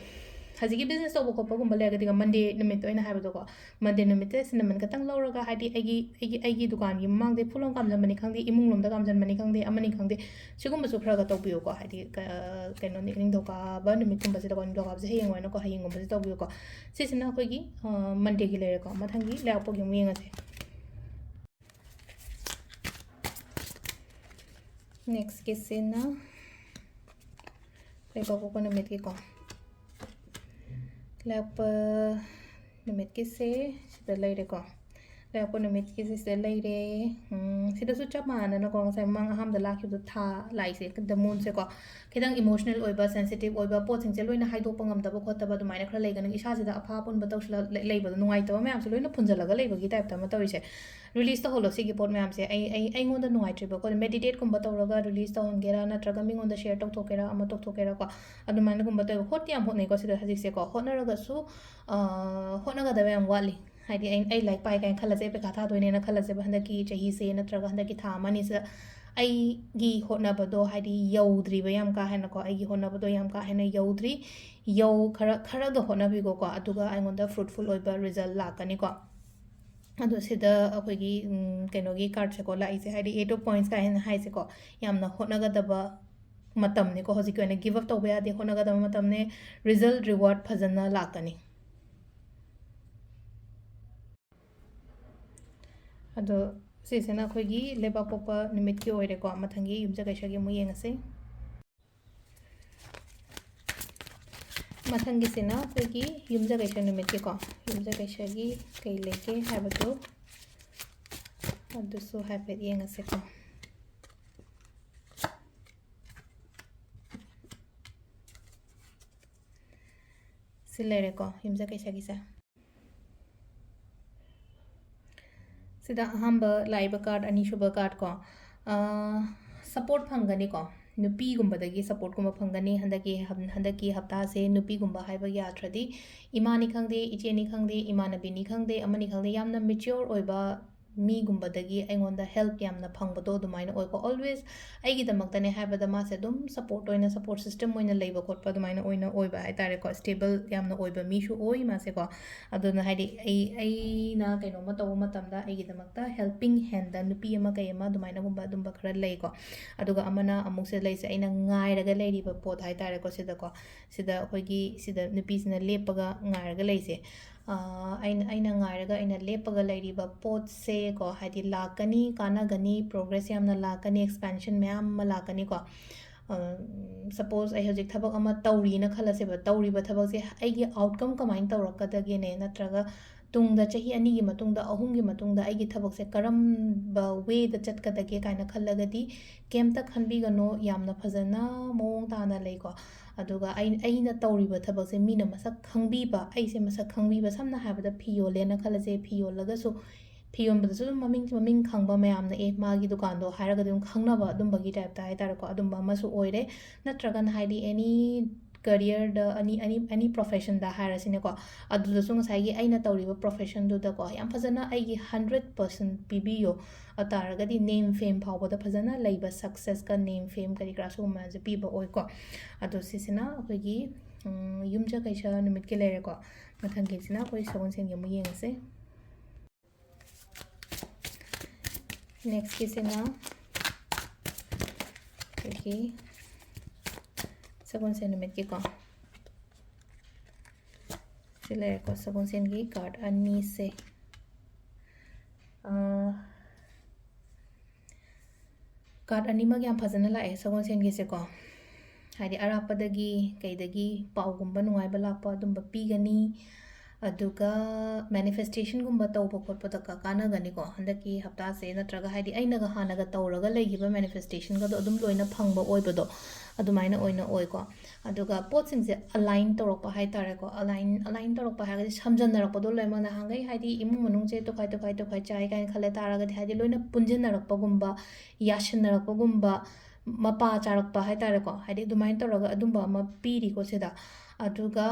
ꯍꯧꯖꯤꯛꯀꯤ ꯕꯤꯖꯤꯅꯦꯁ ꯇꯧꯕ ꯈꯣꯠꯄꯒꯨꯝꯕ ꯂꯩꯔꯒꯗꯤ, ꯃꯟꯗꯦ ꯅꯨꯃꯤꯠꯇ ꯑꯣꯏꯅ ꯍꯥꯏꯕꯗꯣꯀꯣ, ꯃꯟꯗꯦ ꯅꯨꯃꯤꯠꯇ ꯁꯤꯅꯃꯟ ꯈꯛꯇꯪ ꯂꯧꯔꯒ, ꯍꯥꯏꯗꯤ ꯑꯩꯒꯤ, ꯑꯩꯒꯤ, ꯑꯩꯒꯤ ꯗꯨꯀꯥꯟꯒꯤ ꯃꯃꯥꯡꯗ ꯐꯨꯜ ꯑꯃ ꯀꯥꯝꯖꯟꯕꯅꯤ ꯈꯪꯗꯦ, ꯏꯃꯨꯡ ꯂꯣꯝꯗ ꯀꯥꯝꯖꯟꯕꯅꯤ ꯈꯪꯗꯦ, ꯑꯃꯅꯤ ꯈꯪꯗꯦ, ꯁꯤꯒꯨꯝꯕꯁꯨ ꯈꯔ ꯈꯔ ꯇꯧꯕꯤꯌꯨꯀꯣ꯫ ꯍꯥꯏꯗꯤ, ꯀ-, ꯀꯩꯅꯣꯅꯤ, ꯅꯤꯡꯊꯧꯀꯥꯕ ꯅꯨꯃꯤꯠꯀꯨꯝꯕꯁꯤꯗꯀꯣ, ꯅꯤꯡꯊꯧꯀꯥꯕꯁꯦ ꯍꯌꯦꯡ ꯑꯣꯏꯅꯀꯣ, ꯍꯌꯦꯡꯒꯨꯝꯕꯁꯦ ꯇꯧꯕꯤꯌꯨꯀꯣ꯫ ꯁꯤꯁꯤꯅ ꯑꯩꯈꯣꯏꯒꯤ, ꯑ, ꯃꯟꯗꯦꯒꯤ ꯂꯩꯔꯦꯀꯣ꯫ ꯃꯊꯪꯒꯤ ꯂꯩꯕꯥꯛꯄꯣꯛꯀꯤ ꯑꯃꯨꯛ ꯌꯦꯡꯉꯁꯦ꯫ ꯅꯦꯛꯁꯀꯤꯁꯤꯅ ꯂꯩꯕꯥꯛꯄꯣꯛꯄ ꯅꯨꯃꯤꯠꯀꯤꯀꯣ꯫ ꯂꯩꯕꯥꯛꯄ ꯅꯨꯃꯤꯠꯀꯤꯁꯦ ꯁꯤꯗ ꯂꯩꯔꯦꯀꯣ꯫ ꯂꯩꯕꯥꯛꯄ ꯅꯨꯃꯤꯠꯀꯤꯁꯦ ꯁꯤꯗ ꯂꯩꯔꯦ꯫ ꯎꯝ, ꯁꯤꯗꯁꯨ ꯆꯞ ꯃꯥꯟꯅꯅꯀꯣ, ꯉꯁꯥꯏ ꯃꯃꯥꯡ ꯑꯍꯥꯟꯕꯗ ꯂꯥꯛꯈꯤꯕꯗꯣ ꯊꯥ ꯂꯥꯛꯏꯁꯦ, the moonꯁꯦꯀꯣ꯫ ꯈꯤꯇꯪ ꯏꯃꯣꯁꯅꯦꯜ ꯑꯣꯏꯕ, ꯁꯦꯟꯁꯤꯇꯤꯚ ꯑꯣꯏꯕ, ꯄꯣꯠꯁꯤꯡꯁꯦ ꯂꯣꯏꯅ ꯍꯥꯏꯗꯣꯛꯄ ꯉꯝꯗꯕ ꯈꯣꯠꯇꯕ, ꯑꯗꯨꯃꯥꯏꯅ ꯈꯔ ꯂꯩꯒꯅꯤ꯫ ꯏꯁꯥꯁꯤꯗ ꯑꯐꯥ ꯑꯄꯨꯟꯕ ꯇꯧꯁꯤꯜꯂ ꯂꯩ-, ꯂꯩꯕꯗꯣ, ꯅꯨꯡꯉꯥꯏꯇꯕ ꯃꯌꯥꯝꯁꯦ ꯂꯣꯏꯅ ꯐꯨꯟꯖꯜꯂꯒ ꯂꯩꯕꯒꯤ ꯇꯥꯏꯞꯇ ꯑꯃ ꯇꯧꯔꯤꯁꯦ꯫ ꯔꯤꯂꯤꯁ ꯇꯧꯍꯜꯂꯣ ꯁꯤꯒꯤ ꯄꯣꯠ ꯃꯌꯥꯝꯁꯦ꯫ ꯑꯩ, ꯑꯩ, ꯑꯩꯉꯣꯟꯗ ꯅꯨꯡꯉꯥꯏꯇ꯭ꯔꯤꯕ ꯈꯣꯠ-, ꯃꯦꯗꯤꯇꯦꯠꯀꯨꯝꯕ ꯇꯧꯔꯒ ꯔꯤꯂꯤꯁ ꯇꯧꯍꯟꯒꯦꯔꯥ, ꯅꯠꯇ꯭ꯔꯒ ꯃꯤꯉꯣꯟꯗ ꯁꯦꯌꯔ ꯇꯧꯊꯣꯛꯀꯦꯔꯥ, ꯑꯃ ꯇꯧꯊꯣꯛꯀꯦꯔꯥꯀꯣ, ꯑꯗꯨꯃꯥꯏꯅꯒꯨꯝꯕ ꯇꯧꯋꯦꯕ꯫ ꯍꯣꯠꯇꯤ ꯌꯥꯝ ꯍꯣꯠꯅꯩꯀꯣ ꯁꯤꯗ ꯍꯧꯖꯤꯛꯁꯦꯀꯣ꯫ ꯍꯣꯠꯅꯔꯒꯁꯨ, ꯑ, ꯍꯣꯠꯅꯒꯗꯕ ꯌꯥꯝ ꯋꯥꯠꯂꯤ꯫ ꯍꯥꯏꯗꯤ ꯑꯩ, ꯑꯩ ꯂꯥꯏꯔꯤꯛ ꯄꯥꯏ ꯀꯥꯏꯅ ꯈꯜꯂꯁꯦ, ꯄꯩꯈꯥ ꯊꯥꯗꯣꯏꯅꯦꯅ ꯈꯜꯂꯁꯦꯕ, ꯍꯟꯗꯛꯀꯤ ꯆꯍꯤꯁꯦ ꯅꯠꯇ꯭ꯔꯒ ꯍꯟꯗꯛꯀꯤ ꯊꯥ ꯑꯃꯅꯤꯁꯤꯗ ꯑꯩꯒꯤ ꯍꯣꯠꯅꯕꯗꯣ, ꯍꯥꯏꯗꯤ ꯌꯧꯗ꯭ꯔꯤꯕ ꯌꯥꯝ ꯀꯥ ꯍꯦꯟꯅꯀꯣ, ꯑꯩꯒꯤ ꯍꯣꯠꯅꯕꯗꯣ ꯌꯥꯝ ꯀꯥ ꯍꯦꯟꯅ ꯌꯧꯗ꯭ꯔꯤ꯫ ꯌꯧ-, ꯈꯔ, ꯈꯔꯒ ꯍꯣꯠꯅꯕꯤꯀꯣꯀꯣ, ꯑꯗꯨꯒ ꯑꯩꯉꯣꯟꯗ ꯐ꯭ꯔꯨꯠꯐꯨꯜ ꯑꯣꯏꯕ ꯔꯤꯖꯜ ꯂꯥꯛꯀꯅꯤꯀꯣ꯫ ꯑꯗꯣ ꯁꯤꯗ ꯑꯩꯈꯣꯏꯒꯤ, ꯎꯝ, ꯀꯩꯅꯣꯒꯤ ꯀꯥꯔꯠꯁꯦꯀꯣ ꯂꯥꯛꯏꯁꯦ, ꯍꯥꯏꯗꯤ Eight of Coins ꯀꯥꯏꯅ ꯍꯥꯏꯁꯦꯀꯣ, ꯌꯥꯝꯅ ꯍꯣꯠꯅꯒꯗꯕ ꯃꯇꯝꯅꯤꯀꯣ꯫ ꯍꯧꯖꯤꯛꯀꯤ ꯑꯣꯏꯅ ꯒꯤꯚ ꯑꯞ ꯇꯧꯕ ꯌꯥꯗꯦ, ꯍꯣꯠꯅꯒꯗꯕ ꯃꯇꯝꯅꯦ꯫ ꯔꯤꯖꯜ ꯔꯤꯋꯥꯔꯗ ꯐꯖꯅ ꯂꯥꯛꯀꯅꯤ꯫ ꯑꯗꯣ ꯁꯤꯁꯤꯅ ꯑꯩꯈꯣꯏꯒꯤ ꯂꯩꯕꯥꯛꯄꯣꯛꯄ ꯅꯨꯃꯤꯠꯀꯤ ꯑꯣꯏꯔꯦꯀꯣ꯫ ꯃꯊꯪꯒꯤ ꯌꯨꯝꯖꯀꯩꯁꯒꯤ ꯑꯃꯨꯛ ꯌꯦꯡꯉꯁꯤ꯫ ꯃꯊꯪꯒꯤꯁꯤꯅ ꯑꯩꯈꯣꯏꯒꯤ ꯌꯨꯝꯖꯀꯩꯁ ꯅꯨꯃꯤꯠꯀꯤꯀꯣ, ꯌꯨꯝꯖꯀꯩꯁꯒꯤ ꯀꯩ ꯂꯩꯒꯦ ꯍꯥꯏꯕꯗꯨ ꯑꯗꯨꯁꯨ ꯍꯥꯏꯐꯦꯠ ꯌꯦꯡꯉꯁꯤꯀꯣ꯫ ꯁꯤ ꯂꯩꯔꯦꯀꯣ, ꯌꯨꯝꯖꯀꯩꯁꯒꯤꯁꯦ꯫ ꯁꯤꯗ ꯑꯍꯥꯟꯕ ꯂꯥꯛꯏꯕ ꯀꯥꯔꯠ, ꯑꯅꯤꯁꯨꯕ ꯀꯥꯔꯠ ꯀꯣ, ꯑ, ꯁꯄꯣꯔꯠ ꯐꯪꯒꯅꯤꯀꯣ꯫ ꯅꯨꯄꯤꯒꯨꯝꯕꯗꯒꯤ ꯁꯄꯣꯔꯠꯀꯨꯝꯕ ꯐꯪꯒꯅꯤ ꯍꯟꯗꯛꯀꯤ ꯍꯞ-, ꯍꯟꯗꯛꯀꯤ ꯍꯞꯇꯥꯁꯦ꯫ ꯅꯨꯄꯤꯒꯨꯝꯕ ꯍꯥꯏꯕ ꯌꯥꯗ꯭ꯔꯗꯤ, ꯏꯃꯥꯅꯤ ꯈꯪꯗꯦ, ꯏꯆꯦꯅꯤ ꯈꯪꯗꯦ, ꯏꯃꯥꯟꯅꯕꯤꯅꯤ ꯈꯪꯗꯦ, ꯑꯃꯅꯤ ꯈꯪꯗꯦ, ꯌꯥꯝꯅ ꯃꯦꯆꯤꯌꯣꯔ ꯑꯣꯏꯕ ꯃꯤꯒꯨꯝꯕꯗꯒꯤ ꯑꯩꯉꯣꯟꯗ ꯍꯦꯜꯞ ꯌꯥꯝꯅ ꯐꯪꯕꯗꯣ ꯑꯗꯨꯃꯥꯏꯅ ꯑꯣꯏꯀꯣ꯫ ꯑꯣꯜꯋꯦꯁ ꯑꯩꯒꯤꯗꯃꯛꯇꯅꯦ ꯍꯥꯏꯕꯗ ꯃꯥꯁꯦ ꯑꯗꯨꯝ ꯁꯞꯄꯣꯔꯠ ꯑꯣꯏꯅ, ꯁꯞꯄꯣꯔꯠ ꯁꯤꯁꯇꯦꯝ ꯑꯣꯏꯅ ꯂꯩꯕ ꯈꯣꯠꯄ ꯑꯗꯨꯃꯥꯏꯅ ꯑꯣꯏꯅ ꯑꯣꯏꯕ ꯍꯥꯏ ꯇꯥꯔꯦꯀꯣ, ꯁ꯭ꯇꯦꯕꯜ ꯌꯥꯝꯅ ꯑꯣꯏꯕ ꯃꯤꯁꯨ ꯑꯣꯏ ꯃꯥꯁꯦꯀꯣ꯫ ꯑꯗꯨꯅ ꯍꯥꯏꯗꯤ ꯑꯩ, ꯑꯩꯅ ꯀꯩꯅꯣꯝꯃ ꯇꯧꯕ ꯃꯇꯝꯗ ꯑꯩꯒꯤꯗꯃꯛꯇ ꯍꯦꯜꯄꯤꯡ ꯍꯦꯟꯗ ꯅꯨꯄꯤ ꯑꯃ ꯀꯩ ꯑꯃ ꯑꯗꯨꯃꯥꯏꯅꯒꯨꯝꯕ ꯑꯗꯨꯝꯕ ꯈꯔ ꯂꯩꯀꯣ꯫ ꯑꯗꯨꯒ ꯑꯃꯅ ꯑꯃꯨꯛꯁꯦ ꯂꯩꯁꯦ, ꯑꯩꯅ ꯉꯥꯏꯔꯒ ꯂꯩꯔꯤꯕ ꯄꯣꯠ ꯍꯥꯏ ꯇꯥꯔꯦꯀꯣ, ꯁꯤꯗꯀꯣ, ꯁꯤꯗ ꯑꯩꯈꯣꯏꯒꯤ ꯁꯤꯗ ꯅꯨꯄꯤꯁꯤꯅ ꯂꯦꯞꯄꯒ ꯉꯥꯏꯔꯒ ꯂꯩꯁꯦ꯫ ꯑꯩꯅ, ꯑꯩꯅ ꯉꯥꯏꯔꯒ ꯑꯩꯅ ꯂꯦꯞꯄꯒ ꯂꯩꯔꯤꯕ ꯄꯣꯠꯁꯦ ꯀꯣ, ꯍꯥꯏꯗꯤ ꯂꯥꯛꯀꯅꯤ, ꯀꯥꯟꯅꯒꯅꯤ, ꯄ꯭ꯔꯣꯒ꯭ꯔꯦꯁ ꯌꯥꯝꯅ ꯂꯥꯛꯀꯅꯤ, ꯑꯦꯛꯁꯄꯦꯟꯁꯟ ꯃꯌꯥꯝ ꯑꯃ ꯂꯥꯛꯀꯅꯤꯀꯣ꯫ ꯁꯄꯣꯁ ꯑꯩ ꯍꯧꯖꯤꯛ ꯊꯕꯛ ꯑꯃ ꯇꯧꯔꯤꯅ ꯈꯜꯂꯁꯦꯕ, ꯇꯧꯔꯤꯕ ꯊꯕꯛꯁꯦ ꯑꯩꯒꯤ ꯑꯥꯎꯠꯀꯝ ꯀꯃꯥꯏꯅ ꯇꯧꯔꯛꯀꯗꯒꯦꯅꯦ, ꯅꯠꯇ꯭ꯔꯒ ꯇꯨꯡꯗ ꯆꯍꯤ ꯑꯅꯤꯒꯤ ꯃꯇꯨꯡꯗ, ꯑꯍꯨꯝꯒꯤ ꯃꯇꯨꯡꯗ ꯑꯩꯒꯤ ꯊꯕꯛꯁꯦ ꯀꯔꯝꯕ ꯋꯦꯗ ꯆꯠꯀꯗꯒꯦ ꯀꯥꯏꯅ ꯈꯜꯂꯒꯗꯤ ꯀꯩꯝꯇ ꯈꯟꯕꯤꯒꯅꯣ, ꯌꯥꯝꯅ ꯐꯖꯅ ꯃꯑꯣꯡ ꯇꯥꯅ ꯂꯩꯀꯣ꯫ ꯑꯗꯨꯒ ꯑꯩ, ꯑꯩꯅ ꯇꯧꯔꯤꯕ ꯊꯕꯛꯁꯦ ꯃꯤꯅ ꯃꯁꯛ ꯈꯪꯕꯤꯕ, ꯑꯩꯁꯦ ꯃꯁꯛ ꯈꯪꯕꯤꯕ, ꯁꯝꯅ ꯍꯥꯏꯔꯕꯗ ꯐꯤ ꯌꯣꯜꯂꯦꯅ ꯈꯜꯂꯁꯦ, ꯐꯤ ꯌꯣꯜꯂꯒꯁꯨ, ꯐꯤ ꯌꯣꯟꯕꯗꯁꯨ ꯑꯗꯨꯝ ꯃꯃꯤꯡ, ꯃꯃꯤꯡ ꯈꯪꯕ ꯃꯌꯥꯝꯅ, "ꯑꯦ, ꯃꯥꯒꯤ ꯗꯨꯀꯥꯟꯗꯣ" ꯍꯥꯏꯔꯒꯗꯤ ꯑꯗꯨꯝ ꯈꯪꯅꯕ ꯑꯗꯨꯝꯕꯒꯤ ꯇꯥꯏꯞꯇ ꯍꯥꯏ ꯇꯥꯔꯦꯀꯣ, ꯑꯗꯨꯝꯕ ꯑꯃꯁꯨ ꯑꯣꯏꯔꯦ꯫ ꯅꯠꯇ꯭ꯔꯒꯅ ꯍꯥꯏꯗꯤ ꯑꯦꯅꯤ ꯀꯦꯔꯤꯌꯔꯗ, ꯑꯦꯅꯤ, ꯑꯦꯅꯤ, ꯑꯦꯅꯤ ꯄ꯭ꯔꯣꯐꯦꯁꯟꯗ ꯍꯥꯏꯔꯁꯤꯅꯦꯀꯣ, ꯑꯗꯨꯗꯁꯨ ꯉꯁꯥꯏꯒꯤ ꯑꯩꯅ ꯇꯧꯔꯤꯕ ꯄ꯭ꯔꯣꯐꯦꯁꯟꯗꯨꯗꯀꯣ ꯌꯥꯝ ꯐꯖꯅ ꯑꯩꯒꯤ ꯍꯟꯗ꯭ꯔꯦꯠ ꯄꯥꯔꯁꯦꯟ ꯄꯤꯕꯤꯌꯣ꯫ ꯑꯗꯨ ꯇꯥꯔꯒꯗꯤ ꯅꯦꯝ ꯐꯦꯝ ꯐꯥꯎꯕꯗ ꯐꯖꯅ ꯂꯩꯕ, ꯁꯛꯁꯦꯁꯀ ꯅꯦꯝ ꯐꯦꯝ ꯀꯔꯤ ꯀꯔꯥ ꯁꯤꯒꯨꯝꯕ ꯃꯌꯥꯝꯁꯦ ꯄꯤꯕ ꯑꯣꯏꯀꯣ꯫ ꯑꯗꯣ ꯁꯤꯁꯤꯅ ꯑꯩꯈꯣꯏꯒꯤ, ꯎꯝ, ꯌꯨꯝꯖꯀꯩꯁ ꯅꯨꯃꯤꯠꯀꯤ ꯂꯩꯔꯦꯀꯣ꯫ ꯃꯊꯪꯒꯤꯁꯤꯅ ꯑꯩꯈꯣꯏ ꯁꯒꯣꯜꯁꯦꯟꯒꯤ ꯑꯃꯨꯛ ꯌꯦꯡꯉꯁꯦ꯫ ꯅꯦꯛꯁꯀꯤꯁꯤꯅ ꯑꯩꯈꯣꯏꯒꯤ ꯁꯒꯣꯜꯁꯦꯟ ꯅꯨꯃꯤꯠꯀꯤꯀꯣ꯫ ꯁꯤ ꯂꯩꯔꯦꯀꯣ, ꯁꯒꯣꯜꯁꯦꯟꯒꯤ ꯀꯥꯔꯠ ꯑꯅꯤꯁꯦ꯫ ꯑꯥ, ꯀꯥꯔꯠ ꯑꯅꯤꯃꯛ ꯌꯥꯝ ꯐꯖꯅ ꯂꯥꯛꯑꯦ ꯁꯒꯣꯜꯁꯦꯟꯒꯤꯁꯦꯀꯣ꯫ ꯍꯥꯏꯗꯤ ꯑꯔꯥꯞꯄꯗꯒꯤ ꯀꯩꯗꯒꯤ ꯄꯥꯎꯒꯨꯝꯕ ꯅꯨꯡꯉꯥꯏꯕ ꯂꯥꯛꯄ ꯑꯗꯨꯝꯕ ꯄꯤꯒꯅꯤ꯫ ꯑꯗꯨꯒ ꯃꯦꯅꯤꯐꯦꯁꯇꯦꯁꯟꯒꯨꯝꯕ ꯇꯧꯕ ꯈꯣꯠꯄꯗ ꯀ-, ꯀꯥꯟꯅꯒꯅꯤꯀꯣ꯫ ꯍꯟꯗꯛꯀꯤ ꯍꯞꯇꯥꯁꯦ, ꯅꯠꯇ꯭ꯔꯒ ꯍꯥꯏꯗꯤ ꯑꯩꯅꯒ ꯍꯥꯟꯅꯒ ꯇꯧꯔꯒ ꯂꯩꯈꯤꯕ ꯃꯦꯅꯤꯐꯦꯁꯇꯦꯁꯟꯒꯗꯣ ꯑꯗꯨꯝ ꯂꯣꯏꯅ ꯐꯪꯕ ꯑꯣꯏꯕꯗꯣ ꯑꯗꯨꯃꯥꯏꯅ ꯑꯣꯏꯅ ꯑꯣꯏꯀꯣ꯫ ꯑꯗꯨꯒ ꯄꯣꯠꯁꯤꯡꯁꯦ ꯑꯂꯥꯏꯟ ꯇꯧꯔꯛꯄ ꯍꯥꯏ ꯇꯥꯔꯦꯀꯣ꯫ ꯑꯂꯥꯏꯟ, ꯑꯂꯥꯏꯟ ꯇꯧꯔꯛꯄ ꯍꯥꯏꯔꯒꯗꯤ ꯁꯝꯖꯟꯅꯔꯛꯄꯗꯣ ꯂꯣꯏꯅꯃꯛ꯫ ꯅꯍꯥꯟꯈꯩ ꯍꯥꯏꯗꯤ ꯏꯃꯨꯡ ꯃꯅꯨꯡꯁꯦ ꯇꯣꯈꯥꯏ, ꯇꯣꯈꯥꯏ, ꯇꯣꯈꯥꯏ ꯆꯥꯏ ꯀꯥꯏꯅ ꯈꯜꯂꯦ ꯇꯥꯔꯒꯗꯤ ꯍꯥꯏꯗꯤ ꯂꯣꯏꯅ ꯄꯨꯟꯁꯤꯟꯅꯔꯛꯄꯒꯨꯝꯕ, ꯌꯥꯁꯤꯟꯅꯔꯛꯄꯒꯨꯝꯕ, ꯃꯄꯥ ꯆꯥꯔꯛꯄ ꯍꯥꯏ ꯇꯥꯔꯦꯀꯣ, ꯍꯥꯏꯗꯤ ꯑꯗꯨꯃꯥꯏꯅ ꯇꯧꯔꯒ ꯑꯗꯨꯝꯕ ꯑꯃ ꯄꯤꯔꯤꯀꯣ ꯁꯤꯗ꯫ ꯑꯗꯨꯒ,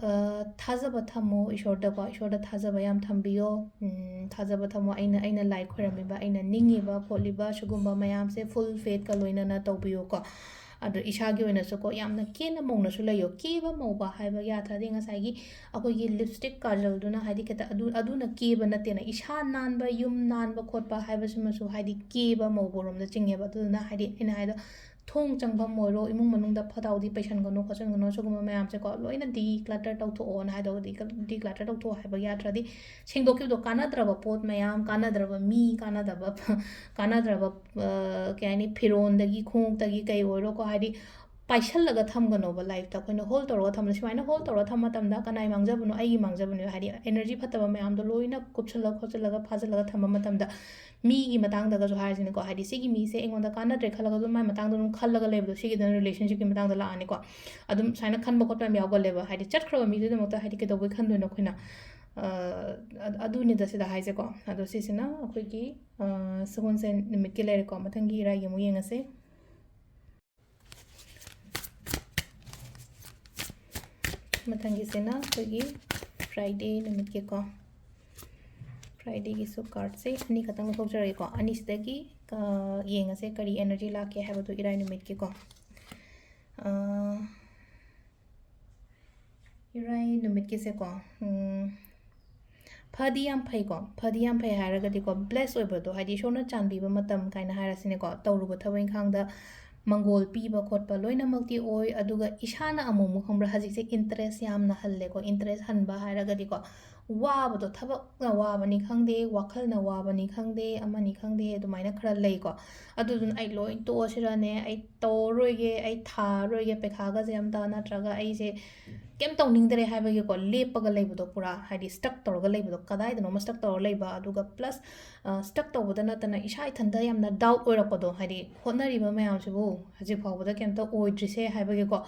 ꯑ, ꯊꯥꯖꯕ ꯊꯝꯃꯣ ꯏꯁꯣꯔꯗꯀꯣ, ꯏꯁꯣꯔꯗ ꯊꯥꯖꯕ ꯌꯥꯝ ꯊꯝꯕꯤꯌꯣ꯫ ꯎꯝ, ꯊꯥꯖꯕ ꯊꯝꯃꯣ, ꯑꯩꯅ, ꯑꯩꯅ ꯂꯥꯏ ꯈꯣꯏꯔꯝꯃꯤꯕ, ꯑꯩꯅ ꯅꯤꯡꯉꯤꯕ ꯈꯣꯠꯂꯤꯕ ꯁꯤꯒꯨꯝꯕ ꯃꯌꯥꯝꯁꯦ full faithꯀ ꯂꯣꯏꯅꯅ ꯇꯧꯕꯤꯌꯨꯀꯣ꯫ ꯑꯗꯣ ꯏꯁꯥꯒꯤ ꯑꯣꯏꯅꯁꯨꯀꯣ, ꯌꯥꯝꯅ ꯀꯦꯅ ꯃꯧꯅꯁꯨ ꯂꯩꯌꯣ꯫ ꯀꯦꯕ ꯃꯧꯕ ꯍꯥꯏꯕ ꯌꯥꯗ꯭ꯔꯗꯤ ꯉꯁꯥꯏꯒꯤ ꯑꯩꯈꯣꯏꯒꯤ lipstick ꯀꯥꯖꯜꯗꯨꯅ, ꯍꯥꯏꯗꯤ, ꯈꯤꯇ ꯑꯗꯨ, ꯑꯗꯨꯅ ꯀꯦꯕ ꯅꯠꯇꯦꯅ꯫ ꯏꯁꯥ ꯅꯥꯟꯕ, ꯌꯨꯝ ꯅꯥꯟꯕ ꯈꯣꯠꯄ ꯍꯥꯏꯕꯁꯤꯃꯁꯨ, ꯍꯥꯏꯗꯤ, ꯀꯦꯕ ꯃꯧꯕꯔꯣꯝꯗ ꯆꯤꯡꯉꯦꯕ꯫ ꯑꯗꯨꯗꯨꯅ, ꯍꯥꯏꯗꯤ, ꯑꯩꯅ ꯍꯥꯏꯗꯣ, ꯊꯣꯡ ꯆꯪꯐꯝ ꯑꯣꯏꯔꯣ, ꯏꯃꯨꯡ ꯃꯅꯨꯡꯗ ꯐꯠꯇ ꯍꯥꯎꯗꯤ ꯄꯩꯁꯟꯒꯅꯨ ꯈꯣꯠꯆꯟꯒꯅꯨ, ꯁꯤꯒꯨꯝꯕ ꯃꯌꯥꯝꯁꯦꯀꯣ, ꯂꯣꯏꯅ declutter ꯇꯧꯊꯣꯛꯑꯣꯅ ꯍꯥꯏꯗꯣ꯫ Declutter ꯇꯧꯊꯣꯛꯑꯣ ꯍꯥꯏꯕ ꯌꯥꯗ꯭ꯔꯗꯤ, ꯁꯦꯡꯗꯣꯛꯈꯤꯕꯗꯣ, ꯀꯥꯟꯅꯗ꯭ꯔꯕ ꯄꯣꯠ ꯃꯌꯥꯝ, ꯀꯥꯟꯅꯗ꯭ꯔꯕ ꯃꯤ, ꯀꯥꯟꯅꯗꯕ, ꯀꯥꯟꯅꯗ꯭ꯔꯕ, ꯑ, ꯀꯩ ꯍꯥꯏꯅꯤ, ꯐꯤꯔꯣꯟꯗꯒꯤ, ꯈꯣꯡꯎꯞꯇꯒꯤ ꯀꯩ ꯑꯣꯏꯔꯣꯀꯣ, ꯍꯥꯏꯗꯤ, ꯄꯥꯏꯁꯜꯂꯒ ꯊꯝꯒꯅꯣꯕ꯫ Lifeꯇ ꯑꯩꯈꯣꯏꯅ hold ꯇꯧꯔꯒ ꯊꯝꯕꯗ, ꯁꯨꯃꯥꯏꯅ hold ꯇꯧꯔꯒ ꯊꯝꯕ ꯃꯇꯝꯗ ꯀꯅꯥꯏ ꯃꯥꯡꯖꯕꯅꯣ? ꯑꯩꯒꯤ ꯃꯥꯡꯖꯕꯅꯦ꯫ ꯍꯥꯏꯗꯤ, energy ꯐꯠꯇꯕ ꯃꯌꯥꯝꯗꯣ ꯂꯣꯏꯅ ꯀꯨꯞꯁꯜꯂ ꯈꯣꯠꯆꯜꯂꯒ ꯐꯥꯖꯜꯂꯒ ꯊꯝꯕ ꯃꯇꯝꯗ, ꯃꯤꯒꯤ ꯃꯇꯥꯡꯗꯒꯁꯨ ꯍꯥꯏꯔꯁꯤꯅꯦꯀꯣ, ꯍꯥꯏꯗꯤ, ꯁꯤꯒꯤ ꯃꯤꯁꯦ ꯑꯩꯉꯣꯟꯗ ꯀꯥꯟꯅꯗ꯭ꯔꯦ ꯈꯜꯂꯒ ꯑꯗꯨꯝ ꯃꯥꯏ ꯃꯇꯥꯡꯗ ꯑꯗꯨꯝ ꯈꯜꯂꯒ ꯂꯩꯕꯗꯣ, ꯁꯤꯒꯤꯗꯅ relationshipꯀꯤ ꯃꯇꯥꯡꯗ ꯂꯥꯛꯑꯅꯤꯀꯣ꯫ ꯑꯗꯨꯝ ꯁꯨꯃꯥꯏꯅ ꯈꯟꯕ ꯈꯣꯠꯄ ꯌꯥꯝ ꯌꯥꯎꯒꯜꯂꯦꯕ꯫ ꯍꯥꯏꯗꯤ, ꯆꯠꯈ꯭ꯔꯕ ꯃꯤꯗꯨꯒꯤꯗꯃꯛꯇ, ꯍꯥꯏꯗꯤ, ꯀꯩꯗꯧꯕꯩ ꯈꯟꯗꯣꯏꯅꯣ ꯑꯩꯈꯣꯏꯅ? ꯑ, ꯑꯗ-, ꯑꯗꯨꯅꯤꯗ ꯁꯤꯗ ꯍꯥꯏꯁꯦꯀꯣ꯫ ꯑꯗꯣ ꯁꯤꯁꯤꯅ ꯑꯩꯈꯣꯏꯒꯤ, ꯑ, ꯁꯒꯣꯜꯁꯦꯟ ꯅꯨꯃꯤꯠꯀꯤ ꯂꯩꯔꯦꯀꯣ꯫ ꯃꯊꯪꯒꯤ ꯏꯔꯥꯏꯒꯤ ꯑꯃꯨꯛ ꯌꯦꯡꯉꯁꯦ꯫ ꯃꯊꯪꯒꯤꯁꯤꯅ ꯑꯩꯈꯣꯏꯒꯤ Friday ꯅꯨꯃꯤꯠꯀꯤꯀꯣ꯫ Fridayꯒꯤꯁꯨ cardꯁꯦ ꯑꯅꯤꯈꯛꯇꯪ ꯂꯧꯊꯣꯛꯆꯔꯒꯦꯀꯣ꯫ ꯑꯅꯤꯁꯤꯗꯒꯤ, ꯑ, ꯌꯦꯡꯉꯁꯦ ꯀꯔꯤ energy ꯂꯥꯛꯀꯦ ꯍꯥꯏꯕꯗꯣ ꯏꯔꯥꯏ ꯅꯨꯃꯤꯠꯀꯤꯀꯣ꯫ ꯑ, ꯏꯔꯥꯏ ꯅꯨꯃꯤꯠꯀꯤꯁꯦꯀꯣ, ꯎꯝ, ꯐꯗꯤ ꯌꯥꯝ ꯐꯩꯀꯣ꯫ ꯐꯗꯤ ꯌꯥꯝ ꯐꯩ ꯍꯥꯏꯔꯒꯗꯤꯀꯣ, bless ꯑꯣꯏꯕꯗꯣ, ꯍꯥꯏꯗꯤ ꯏꯁꯣꯔꯅ ꯆꯥꯟꯕꯤꯕ ꯃꯇꯝ ꯀꯥꯏꯅ ꯍꯥꯏꯔꯁꯤꯅꯦꯀꯣ, ꯇꯧꯔꯨꯕ ꯊꯕꯛ ꯏꯪꯈꯥꯡꯗ ꯃꯪꯒꯣꯜ ꯄꯤꯕ ꯈꯣꯠꯄ ꯂꯣꯏꯅꯃꯛꯇꯤ ꯑꯣꯏ꯫ ꯑꯗꯨꯒ ꯏꯁꯥꯅ ꯑꯃꯨꯛ ꯑꯃꯨꯛ, ꯈꯪꯕ꯭ꯔꯥ, ꯍꯧꯖꯤꯛꯁꯦ interest ꯌꯥꯝꯅ ꯍꯜꯂꯦꯀꯣ꯫ Interest ꯍꯟꯕ ꯍꯥꯏꯔꯒꯗꯤꯀꯣ, ꯋꯥꯕꯗꯣ, ꯊꯕꯛꯅ ꯋꯥꯕꯅꯤ ꯈꯪꯗꯦ, ꯋꯥꯈꯜꯅ ꯋꯥꯕꯅꯤ ꯈꯪꯗꯦ, ꯑꯃꯅꯤ ꯈꯪꯗꯦ, ꯑꯗꯨꯃꯥꯏꯅ ꯈꯔ ꯂꯩꯀꯣ꯫ ꯑꯗꯨꯗꯨꯅ ꯑꯩ ꯂꯣꯏ ꯇꯣꯛꯑꯁꯤꯔꯅꯦ, ꯑꯩ ꯇꯧꯔꯔꯣꯏꯒꯦ, ꯑꯩ ꯊꯥꯔꯔꯣꯏꯒꯦ ꯄꯩꯈꯥꯒꯁꯦ ꯑꯝꯇ, ꯅꯠꯇ꯭ꯔꯒ ꯑꯩꯁꯦ ꯀꯩꯝ ꯇꯧꯅꯤꯡꯗ꯭ꯔꯦ ꯍꯥꯏꯕꯒꯤꯀꯣ, ꯂꯦꯞꯄꯒ ꯂꯩꯕꯗꯣ, ꯄꯨꯔꯥ, ꯍꯥꯏꯗꯤ, stuck ꯇꯧꯔꯒ ꯂꯩꯕꯗꯣ, ꯀꯗꯥꯏꯗꯅꯣꯃ stuck ꯇꯧꯔꯒ ꯂꯩꯕ꯫ ꯑꯗꯨꯒ plus, ꯑ, stuck ꯇꯧꯕꯗ ꯅꯠꯇꯅ ꯏꯁꯥ ꯏꯊꯟꯇ ꯌꯥꯝꯅ doubt ꯑꯣꯏꯔꯛꯄꯗꯣ, ꯍꯥꯏꯗꯤ, ꯍꯣꯠꯅꯔꯤꯕ ꯃꯌꯥꯝꯁꯤꯕꯨ ꯍꯧꯖꯤꯛ ꯐꯥꯎꯕꯗ ꯀꯩꯝꯇ ꯑꯣꯏꯗ꯭ꯔꯤꯁꯦ ꯍꯥꯏꯕꯒꯤꯀꯣ,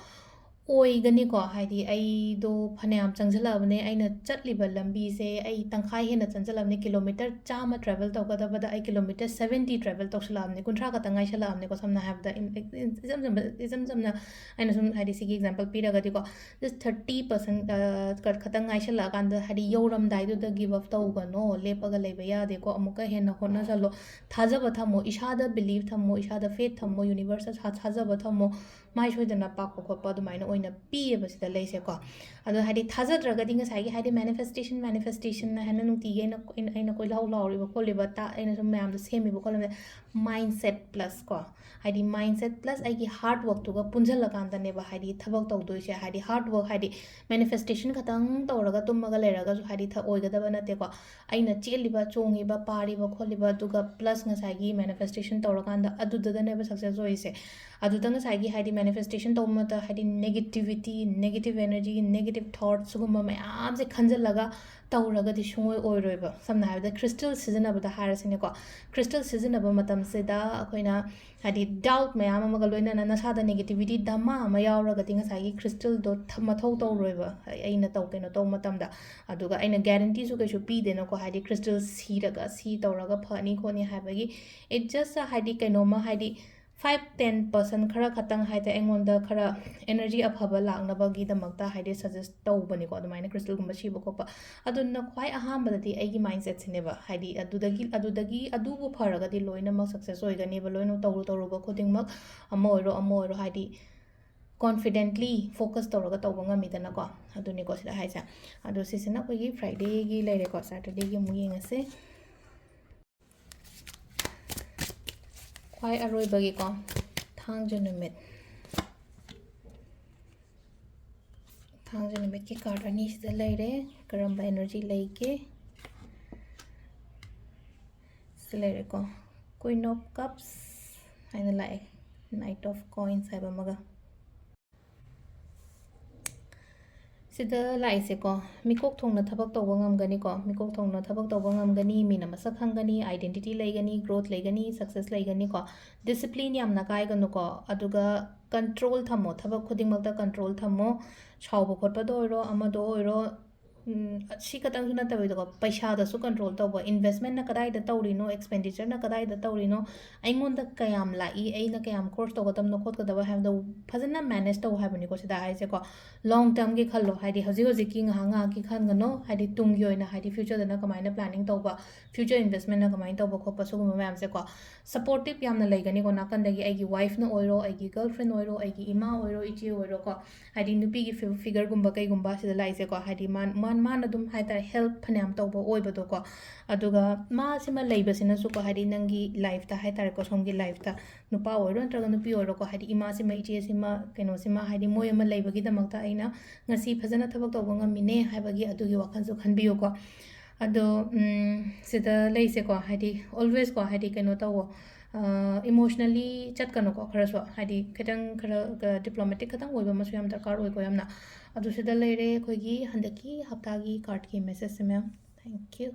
ꯑꯣꯏꯒꯅꯤꯀꯣ, ꯍꯥꯏꯗꯤ ꯑꯩꯗꯣ ꯐꯅꯌꯥꯝ ꯆꯪꯁꯤꯜꯂꯛꯑꯕꯅꯦ, ꯑꯩꯅ ꯆꯠꯂꯤꯕ ꯂꯝꯕꯤꯁꯦ ꯑꯩ ꯇꯪꯈꯥꯏ ꯍꯦꯟꯅ ꯆꯪꯁꯤꯜꯂꯛꯑꯕꯅꯦ꯫ ꯀꯤꯂꯣꯃꯤꯇꯔ ꯆꯥꯝꯃ travel ꯇꯧꯒꯗꯕꯗ ꯑꯩ ꯀꯤꯂꯣꯃꯤꯇꯔ seventy travel ꯇꯧꯁꯤꯜꯂꯛꯑꯕꯅꯦ, ꯀꯨꯟꯊ꯭ꯔꯥ ꯈꯛꯇꯪ ꯉꯥꯏꯁꯤꯜꯂꯛꯑꯕꯅꯦꯀꯣ꯫ ꯁꯝꯅ ꯍꯥꯏꯔꯕꯗ, ꯏꯝ-, ꯏꯝ-, ꯏꯆꯝ ꯆꯝꯕ, ꯏꯆꯝ ꯆꯝꯅ ꯑꯩꯅ ꯁꯨꯝ, ꯍꯥꯏꯗꯤ, ꯁꯤꯒꯤ example ꯄꯤꯔꯒꯗꯤꯀꯣ, just thirty percent, ꯑ, ꯈ-, ꯈꯛꯇꯪ ꯉꯥꯏꯁꯤꯜꯂꯛꯑꯀꯥꯟꯗ, ꯍꯥꯏꯗꯤ, ꯌꯧꯔꯝꯗꯥꯏꯗꯨꯗ give up ꯇꯧꯒꯅꯣ, ꯂꯦꯞꯄꯒ ꯂꯩꯕ ꯌꯥꯗꯦꯀꯣ, ꯑꯃꯨꯛꯀ ꯍꯦꯟꯅ ꯍꯣꯠꯅꯁꯜꯂꯣ꯫ ꯊꯥꯖꯕ ꯊꯝꯃꯣ, ꯏꯁꯥꯗ belief ꯊꯝꯃꯣ, ꯏꯁꯥꯗ faith ꯊꯝꯃꯣ, universe ꯇ ꯊꯥ-, ꯊꯥꯖꯕ ꯊꯝꯃꯣ꯫ ꯃꯥꯏ ꯁꯣꯏꯗꯅ ꯄꯥꯛꯄ ꯈꯣꯠꯄ ꯑꯗꯨꯃꯥꯏꯅ ꯑꯣꯏꯅ ꯄꯤꯌꯦꯕ ꯁꯤꯗ ꯂꯩꯁꯦꯀꯣ꯫ ꯑꯗꯣ, ꯍꯥꯏꯗꯤ, ꯊꯥꯖꯗ꯭ꯔꯒꯗꯤ ꯉꯁꯥꯏꯒꯤ, ꯍꯥꯏꯗꯤ, manifestation, manifestation ꯍꯥꯏꯅ ꯅꯨꯡꯇꯤꯒꯤ ꯑꯩꯅ, ꯑꯩꯅ, ꯑꯩꯅ ꯀꯣꯏꯂꯥꯎ ꯂꯥꯎꯔꯤꯕ ꯈꯣꯠꯂꯤꯕ, ꯇ-, ꯑꯩꯅ ꯁꯨꯝ ꯃꯌꯥꯝꯗꯣ ꯁꯦꯝꯃꯤꯕ ꯈꯣꯠꯂꯤꯕ, mindset plus ꯀꯣ, ꯍꯥꯏꯗꯤ, mindset plus ꯑꯩꯒꯤ hard work ꯇꯨꯒ ꯄꯨꯟꯁꯤꯜꯂꯀꯥꯟꯗꯅꯦꯕ, ꯍꯥꯏꯗꯤ, ꯊꯕꯛ ꯇꯧꯗꯣꯏꯁꯦ꯫ ꯍꯥꯏꯗꯤ, hard work ꯍꯥꯏꯗꯤ, manifestation ꯈꯛꯇꯪ ꯇꯧꯔꯒ ꯇꯨꯝꯃꯒ ꯂꯩꯔꯒꯁꯨ, ꯍꯥꯏꯗꯤ, ꯊ-, ꯑꯣꯏꯒꯗꯕ ꯅꯠꯇꯦꯀꯣ꯫ ꯑꯩꯅ ꯆꯦꯜꯂꯤꯕ, ꯆꯣꯡꯉꯤꯕ, ꯄꯥꯔꯤꯕ ꯈꯣꯠꯂꯤꯕ, ꯑꯗꯨꯒ plus ꯉꯁꯥꯏꯒꯤ manifestation ꯇꯧꯔꯀꯥꯟꯗ ꯑꯗꯨꯗꯨꯗꯅꯦꯕ success ꯑꯣꯏꯔꯤꯁꯦ꯫ ꯑꯗꯨꯗ ꯉꯁꯥꯏꯒꯤ, ꯍꯥꯏꯗꯤ, manifestation ꯇꯧꯕ ꯃꯇꯝꯗ, ꯍꯥꯏꯗꯤ, negativity, negative energy, negative thought ꯁꯤꯒꯨꯝꯕ ꯃꯌꯥꯝꯁꯦ ꯈꯟꯖꯤꯜꯂꯒ ꯇꯧꯔꯒꯗꯤ ꯁꯨꯡꯑꯣꯏ ꯑꯣꯏꯔꯣꯏꯕ꯫ ꯁꯝꯅ ꯍꯥꯏꯔꯕꯗ, crystal ꯁꯤꯖꯤꯟꯅꯕꯗ ꯍꯥꯏꯔꯁꯤꯅꯦꯀꯣ, crystal ꯁꯤꯖꯤꯟꯅꯕ ꯃꯇꯝꯁꯤꯗ ꯑꯩꯈꯣꯏꯅ, ꯍꯥꯏꯗꯤ, doubt ꯃꯌꯥꯝ ꯑꯃꯒ ꯂꯣꯏꯅꯅ ꯅꯁꯥꯗ negativity ꯙꯃꯥ ꯑꯃ ꯌꯥꯎꯔꯒꯗꯤ ꯉꯁꯥꯏꯒꯤ crystal ꯗꯣ ꯊ-, ꯃꯊꯧ ꯇꯧꯔꯣꯏꯕ, ꯑꯩꯅ ꯇꯧ-, ꯀꯩꯅꯣ ꯇꯧꯕ ꯃꯇꯝꯗ꯫ ꯑꯗꯨꯒ ꯑꯩꯅ guarantee ꯁꯨ ꯀꯩꯁꯨ ꯄꯤꯗꯦꯅꯀꯣ, ꯍꯥꯏꯗꯤ, crystal ꯁꯤꯔꯒ ꯁꯤ ꯇꯧꯔꯒ ꯐꯅꯤ ꯈꯣꯠꯅꯤ ꯍꯥꯏꯕꯒꯤ, it just a, ꯍꯥꯏꯗꯤ, ꯀꯩꯅꯣꯝꯃ, ꯍꯥꯏꯗꯤ, five ten percent ꯈꯔ ꯈꯛꯇꯪ ꯍꯥꯏꯇꯥꯔꯦ, ꯑꯩꯉꯣꯟꯗ ꯈꯔ energy ꯑꯐꯕ ꯂꯥꯛꯅꯕꯒꯤꯗꯃꯛꯇ, ꯍꯥꯏꯗꯤ, suggest ꯇꯧꯕꯅꯤꯀꯣ, ꯑꯗꯨꯃꯥꯏꯅ crystal ꯒꯨꯝꯕ ꯁꯤꯕ ꯈꯣꯠꯄ꯫ ꯑꯗꯨꯅ ꯈ꯭ꯋꯥꯏ ꯑꯍꯥꯟꯕꯗꯗꯤ ꯑꯩꯒꯤ mindset ꯁꯤꯅꯦꯕ, ꯍꯥꯏꯗꯤ, ꯑꯗꯨꯗꯒꯤ, ꯑꯗꯨꯗꯒꯤ ꯑꯗꯨꯕꯨ ꯐꯔꯒꯗꯤ ꯂꯣꯏꯅꯃꯛ success ꯑꯣꯏꯒꯅꯦꯕ, ꯂꯣꯏꯅ ꯇꯧꯔꯨ ꯇꯧꯔꯨꯕ ꯈꯨꯗꯤꯡꯃꯛ, ꯑꯃ ꯑꯣꯏꯔꯣ ꯑꯃ ꯑꯣꯏꯔꯣ, ꯍꯥꯏꯗꯤ, confidently focus ꯇꯧꯔꯒ ꯇꯧꯕ ꯉꯝꯃꯤꯗꯅꯀꯣ꯫ ꯑꯗꯨꯅꯤꯀꯣ ꯁꯤꯗ ꯍꯥꯏꯁꯦ꯫ ꯑꯗꯣ ꯁꯤꯁꯤꯅ ꯑꯩꯈꯣꯏꯒꯤ Friday ꯒꯤ ꯂꯩꯔꯦꯀꯣ, Saturday ꯒꯤ ꯑꯃꯨꯛ ꯌꯦꯡꯉꯁꯦ꯫ ꯈ꯭ꯋꯥꯏ ꯑꯔꯣꯏꯕꯒꯤꯀꯣ, ꯊꯥꯡꯖ ꯅꯨꯃꯤꯠ꯫ ꯊꯥꯡꯖ ꯅꯨꯃꯤꯠꯀꯤ card ꯑꯅꯤꯁꯤꯗ ꯂꯩꯔꯦ꯫ ꯀꯔꯝꯕ energy ꯂꯩꯒꯦ? ꯁꯤ ꯂꯩꯔꯦꯀꯣ, Queen of Cups ꯍꯥꯏꯅ ꯂꯥꯛꯑꯦ, Knight of Coins ꯍꯥꯏꯕ ꯑꯃꯒ꯫ ꯁꯤꯗ ꯂꯥꯛꯏꯁꯦꯀꯣ, ꯃꯤꯀꯣꯛ ꯊꯣꯡꯅ ꯊꯕꯛ ꯇꯧꯕ ꯉꯝꯒꯅꯤꯀꯣ꯫ ꯃꯤꯀꯣꯛ ꯊꯣꯡꯅ ꯊꯕꯛ ꯇꯧꯕ ꯉꯝꯒꯅꯤ, ꯃꯤꯅ ꯃꯁꯛ ꯈꯪꯒꯅꯤ, identity ꯂꯩꯒꯅꯤ, growth ꯂꯩꯒꯅꯤꯀꯣ꯫ Discipline ꯌꯥꯝꯅ ꯀꯥꯏꯒꯅꯨꯀꯣ꯫ ꯑꯗꯨꯒ control ꯊꯝꯃꯣ, ꯊꯕꯛ ꯈꯨꯗꯤꯡꯃꯛꯇ control ꯊꯝꯃꯣ꯫ ꯁꯥꯎꯕ ꯈꯣꯠꯄꯗ ꯑꯣꯏꯔꯣ, ꯑꯃꯗ ꯑꯣꯏꯔꯣ, ꯎꯝ, ꯁꯤ ꯈꯛꯇꯪꯁꯨ ꯅꯠꯇꯕꯤꯗꯀꯣ, ꯄꯩꯁꯥꯗꯁꯨ control ꯇꯧꯕ꯫ Investmentꯅ ꯀꯗꯥꯏꯗ ꯇꯧꯔꯤꯅꯣ, expenditureꯅ ꯀꯗꯥꯏꯗ ꯇꯧꯔꯤꯅꯣ, ꯑꯩꯉꯣꯟꯗ ꯀꯌꯥꯝ ꯂꯥꯛꯏ, ꯑꯩꯅ ꯀꯌꯥꯝ ꯈꯣꯔꯁ ꯇꯧꯒꯗꯕꯅꯣ ꯈꯣꯠꯀꯗꯕ ꯍꯥꯏꯕꯗꯣ ꯐꯖꯅ manage ꯇꯧ ꯍꯥꯏꯕꯅꯤꯀꯣ ꯁꯤꯗ ꯍꯥꯏꯁꯦꯀꯣ꯫ Long termꯒꯤ ꯈꯜꯂꯣ, ꯍꯥꯏꯗꯤ ꯍꯧꯖꯤꯛ ꯍꯧꯖꯤꯛꯀꯤ ꯉꯥꯏꯍꯥꯛ ꯉꯥꯏꯍꯥꯛꯀꯤ ꯈꯟꯒꯅꯣ, ꯍꯥꯏꯗꯤ ꯇꯨꯡꯒꯤ ꯑꯣꯏꯅ, ꯍꯥꯏꯗꯤ futureꯗꯅ ꯀꯃꯥꯏꯅ planning ꯇꯧꯕ, future investmentꯅ ꯀꯃꯥꯏꯅ ꯇꯧꯕ ꯈꯣꯠꯄ, ꯁꯤꯒꯨꯝꯕ ꯃꯌꯥꯝꯁꯦꯀꯣ꯫ Supportive ꯌꯥꯝꯅ ꯂꯩꯒꯅꯤꯀꯣ ꯅꯥꯀꯟꯗꯒꯤ, ꯑꯩꯒꯤ wifeꯅ ꯑꯣꯏꯔꯣ, ꯑꯩꯒꯤ girlfriend ꯑꯣꯏꯔꯣ, ꯑꯩꯒꯤ ꯏꯃꯥ ꯑꯣꯏꯔꯣ, ꯏꯆꯦ ꯑꯣꯏꯔꯣꯀꯣ, ꯍꯥꯏꯗꯤ ꯅꯨꯄꯤꯒꯤ ꯐꯤ-, figureꯒꯨꯝꯕ ꯀꯩꯒꯨꯝꯕ ꯁꯤꯗ ꯂꯥꯛꯏꯁꯦꯀꯣ, ꯍꯥꯏꯗꯤ ꯃꯥ-, ꯃꯥ-, ꯃꯥꯅ ꯑꯗꯨꯝ ꯍꯥꯏ ꯇꯥꯔꯦ help ꯐꯅꯌꯥꯝ ꯇꯧꯕ ꯑꯣꯏꯕꯗꯣꯀꯣ꯫ ꯑꯗꯨꯒ ꯃꯥꯁꯤꯃ ꯂꯩꯕꯁꯤꯅꯁꯨꯀꯣ, ꯍꯥꯏꯗꯤ ꯅꯪꯒꯤ lifeꯇ ꯍꯥꯏ ꯇꯥꯔꯦꯀꯣ, ꯁꯣꯝꯒꯤ lifeꯇ ꯅꯨꯄꯥ ꯑꯣꯏꯔꯣ ꯅꯠꯇ꯭ꯔꯒ ꯅꯨꯄꯤ ꯑꯣꯏꯔꯣꯀꯣ, ꯍꯥꯏꯗꯤ ꯏꯃꯥꯁꯤꯃ, ꯏꯆꯦꯁꯤꯃ, ꯀꯩꯅꯣꯁꯤꯃ, ꯍꯥꯏꯗꯤ ꯃꯣꯏ ꯑꯃ ꯂꯩꯕꯒꯤꯗꯃꯛꯇ ꯑꯩꯅ ꯉꯁꯤ ꯐꯖꯅ ꯊꯕꯛ ꯇꯧꯕ ꯉꯝꯃꯤꯅꯦ ꯍꯥꯏꯕꯒꯤ ꯑꯗꯨꯒꯤ ꯋꯥꯈꯜꯁꯨ ꯈꯟꯕꯤꯌꯨꯀꯣ꯫ ꯑꯗꯣ, ꯎꯝ, ꯁꯤꯗ ꯂꯩꯁꯦꯀꯣ, ꯍꯥꯏꯗꯤ alwaysꯀꯣ, ꯍꯥꯏꯗꯤ ꯀꯩꯅꯣ ꯇꯧꯋꯣ, emotionally ꯆꯠꯀꯅꯨꯀꯣ, ꯈꯔꯁꯨ ꯍꯥꯏꯗꯤ ꯈꯤꯇꯪ ꯈꯔ, ꯑ, diplomatic ꯈꯤꯇꯪ ꯑꯣꯏꯕ ꯑꯃꯁꯨ ꯌꯥꯝ ꯗꯔꯀꯥꯔ ꯑꯣꯏꯀꯣ ꯌꯥꯝꯅ꯫ ꯑꯗꯨ ꯁꯤꯗ ꯂꯩꯔꯦ ꯑꯩꯈꯣꯏꯒꯤ ꯍꯟꯗꯛꯀꯤ ꯍꯞꯇꯥꯒꯤ cardꯀꯤ messageꯁꯦ, ma'am. Thank you.